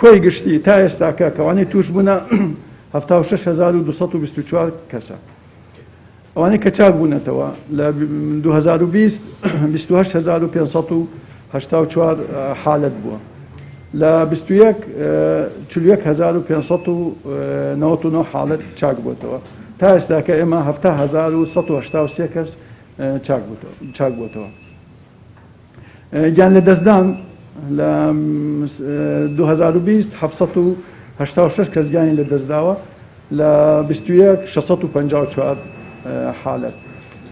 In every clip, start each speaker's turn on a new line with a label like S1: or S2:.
S1: کۆی گشتی تا ئێستاکە کەوانەی توش بوونە 76224 کەسە. ئەوانەی کە چاک بوونەتەوە لە 2020 28584 حالەت بووە لە 21 41599 حالەت چاک بووەتەوە تا ئێستاکە ئێمە 70183 کەس چاک بووەتەوە. گیان لەدەستدان لە 2020 786 کەس گیانی لەدەستداوە لە 21 654 حالەت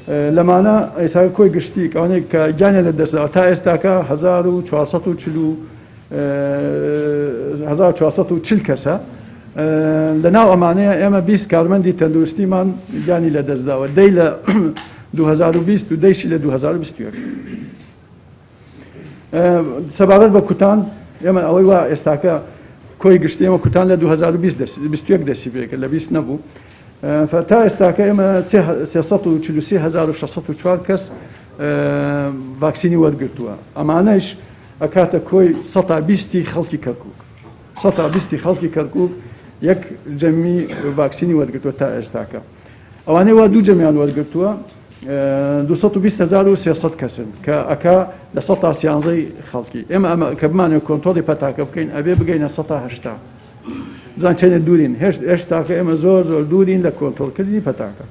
S1: لەمانە ئێستا کۆی گشتی ئەوانەی کە گیانیان لەدەستداوە تا ئێستاکە 1440 1440 کەسە لە ناو ئەمانەیە ئێمە 20 کارمەندی تەندروستیمان گیانی لەدەستداوە دەی لە 2020 و دەیشی لە 2021. سەبارەت بە کوتان ئێمە ئەوەی وا ئێستاکە کۆی گشتی ئێمە کوتان لە 2021 دەستی پێکرد لە 20 نەبوو تا ئێستاکە ئێمە 343604 کەس ڤاکسینی وەرگرتووە ئەمانەش ئەکاتە کۆی سەتا بیستی خەڵکی کەرکک سەتا بیستی خەڵکی کەرکک یەک جەمی ڤاکسینی وەرگرتووە تا ئێستاکە ئەوانەی وا دوو جەمیان وەرگرتووە 220300 کەسن کە ئەکا لە سەتا سیانزەی خەڵکی ئێمە ئەمە کە بمانەوێت کۆنترۆڵی پەتاکە بکەین ئەبێ بگەینە سەتا هەشتا بزان چەندە دوورین هێشت هێشتاکە ئێمە زۆر زۆر دوورین لە کۆنترۆڵکردنی پەتاکە.